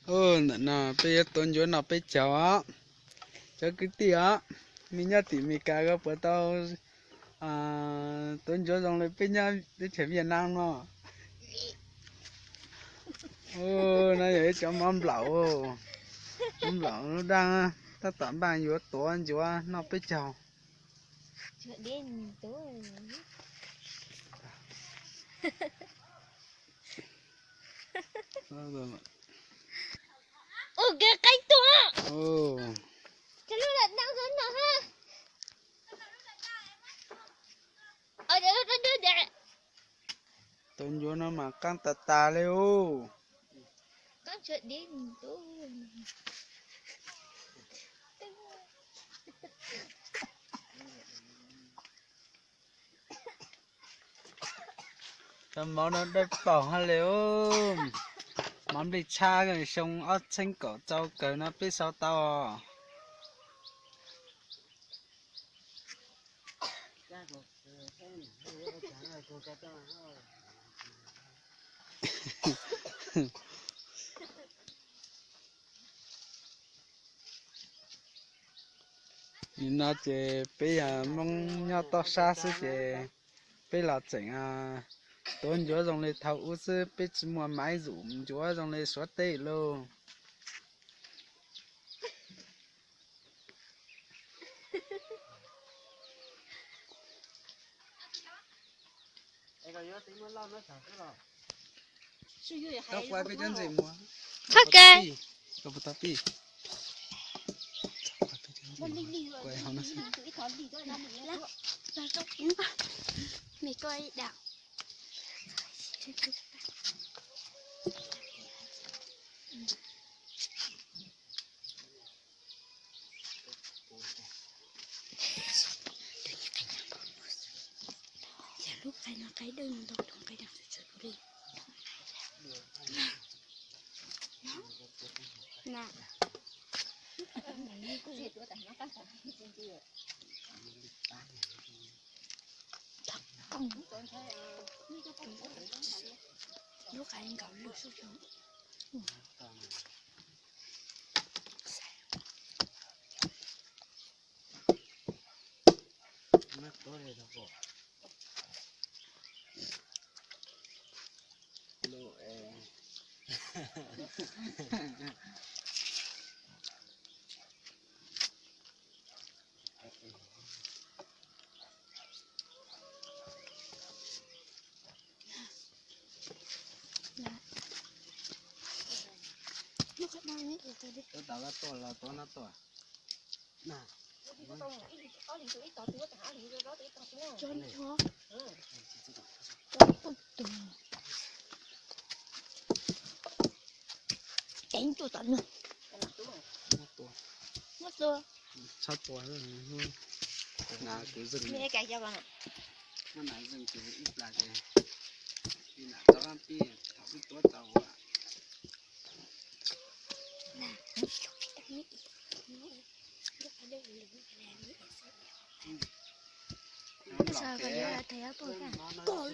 Ntawm no peb yuav tuav ncuav noj peb caug os. Cov kwv tij os, nej nyob tim Meskas ko puas tau tuav ncuav zoo li peb nyob teb chaws Viaj Nam no? No yog ib cov mov nplaum, mov nplaum lub daj, tab tom npaj yuav tuav ncuav noj peb caug. Tuav ncuav no mas qaab tas tas li os. Cov mov no dawb paug hab li os. Mov nplej tshab xyoo ob txheeb kaum rau kawg no peb sau tau. Nim no ces peb yog Moob nyob toj sab xwb ces peb los tseem tuav ncuav zoo li thaum ub xwb, peb tsis muaj maiv zuj ncuav zoo li Suav teb lauj. Txhob ke. Lub qai no qai dawb ntau, qai dawb tsis tshua li. Lub qai nkaus lug sub sub. Tuav tau los tuav, los tuav no tuaj. Txhob tua, na kuv zeeg, muab na zeeg kuv ib plag ces, li na tau pib thaum pib tuav tau ua. Tuav kawg mob dua.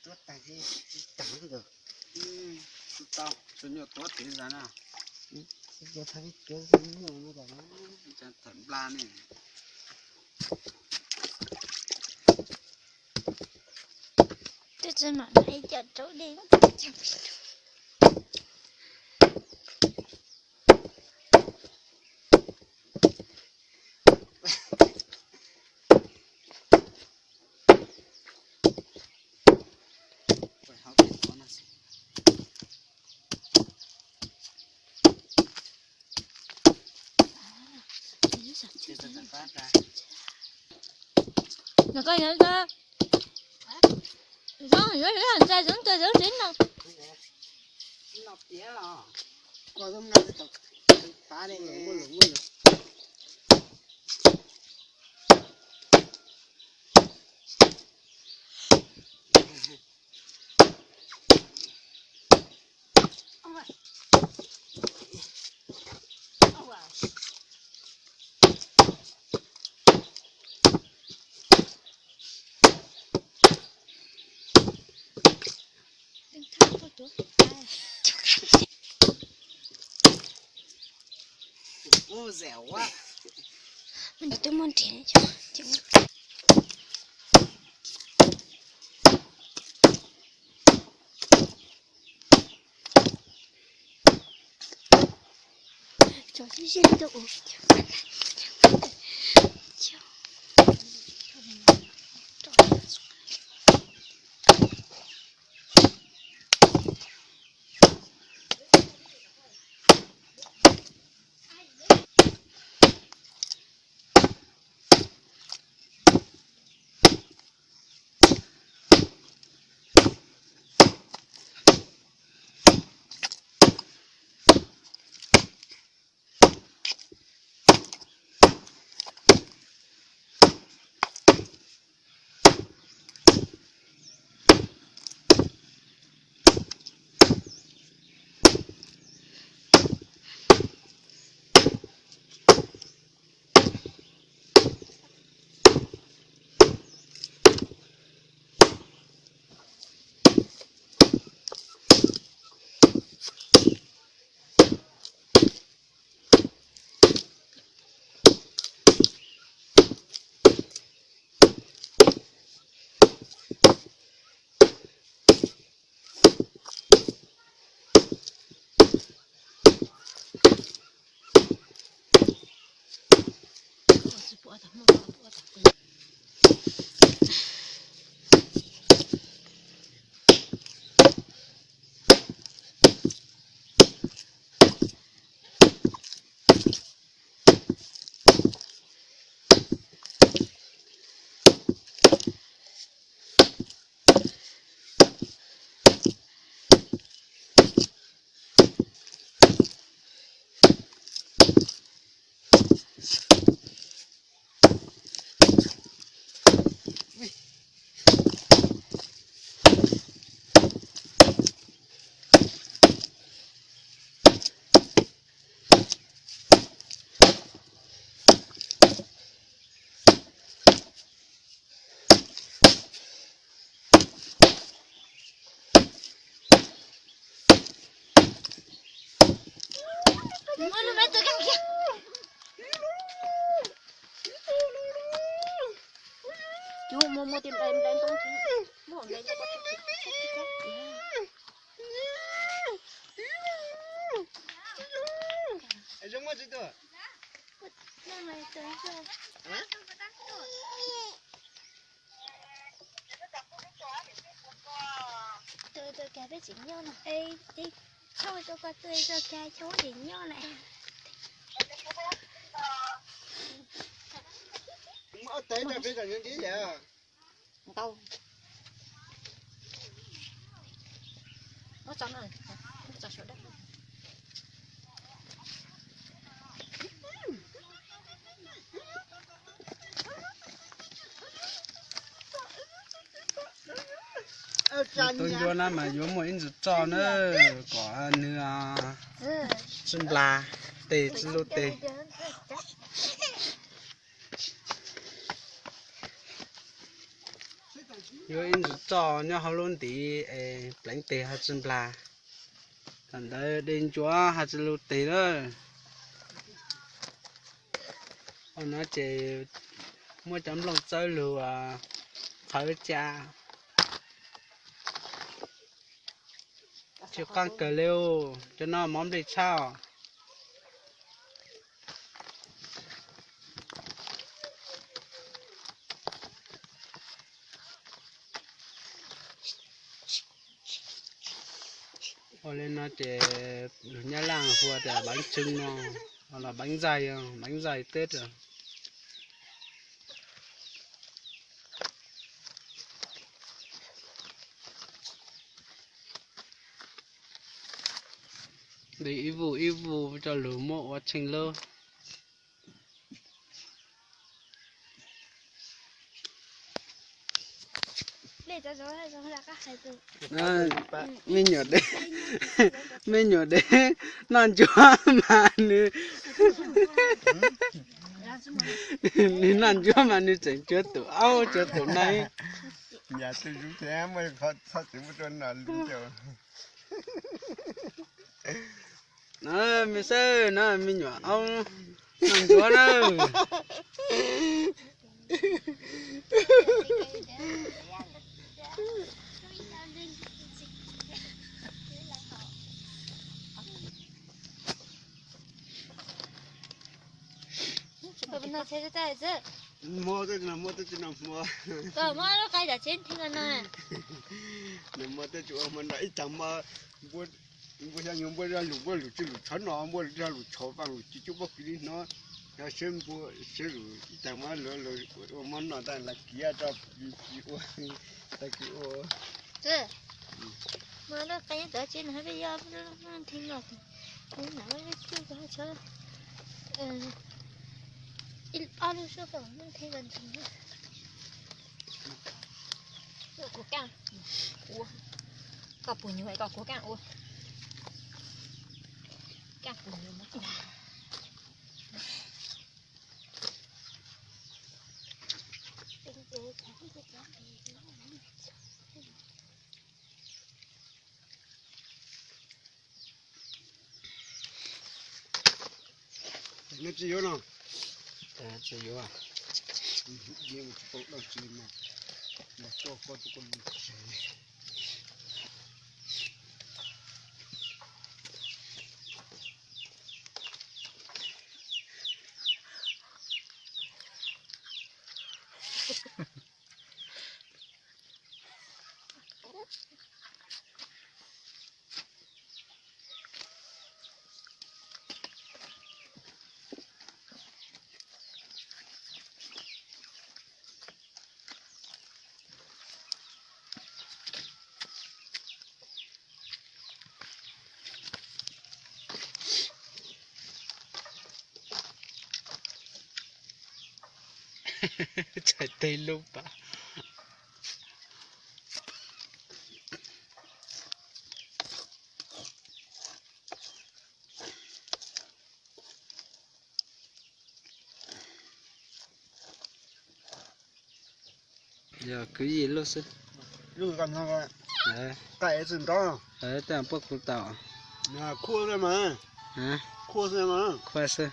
Tuav tag, tsis tau, tsuas nyuam tuav tes zas na. Tawm npla ne. Twb tsis mam ib co rau dej. Nws koj yog zoo, yog yog ntxa zoov ntxa zoov tsev no. Tus ncua no mas yuav muaj ib ntsis tso na, kom nws tsi nplas tes tsi lub tes. Yuav ib ntsis tso nyob hauv lub ntiv es pleev tes ho tsi nplas. Thaum ntawd de ncuav ho tsi lub tes na. Ua no ces muab cov nplooj txawb lug qhawv ca. Tsis qaab kawg li, cov no mov nplej tshaj. Ua li no ces lug Nyab Laj hu ua tias bánh chưng no, los bánh dày, bánh dày Tết. Li ib vuj ib vuj rau lug muab ua tsheej lub. Me nyuam dev, me nyuam dev noj ntsuab mas nws, nws noj ntsuab mas nws tseem cuav tus aub cuav tus neeb. Me xwb na, me nyuam aub noj ntsuab na. Nws muab tej tsis ua hmo nrog ib tag hmo, npuas xyov nyuag npuas zog lus, npuas lus tsis lus tshov no, npuas lus zog lus tshov vaaj lus tsis cuab pob kws li hnov. Yog seb npuas seb lus ib tag hmo lawv ua hmo noj tas lawv kiv rau, ua, lawv kiv ua. Ob lub suab koj muab theej los ntseeg. Kuv kaaj ua, koj puas nyuag koj kuv kaaj ua, kaaj puas nyuag. Neb tsis yuav no? Tsis yuav. Neb tsis tau dab tsi no, mas coj koj tus koj lub tsev. Txhais teg lub pas. Yog kwv yim lub xwb. Lub koj no, qaij tsis nrov. Tej puab kuv tau. Khuaj xwb mas. Khuaj xwb mas. Khuaj xwb.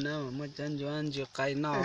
Na mas muaj cov ncuav ntsws qai noj.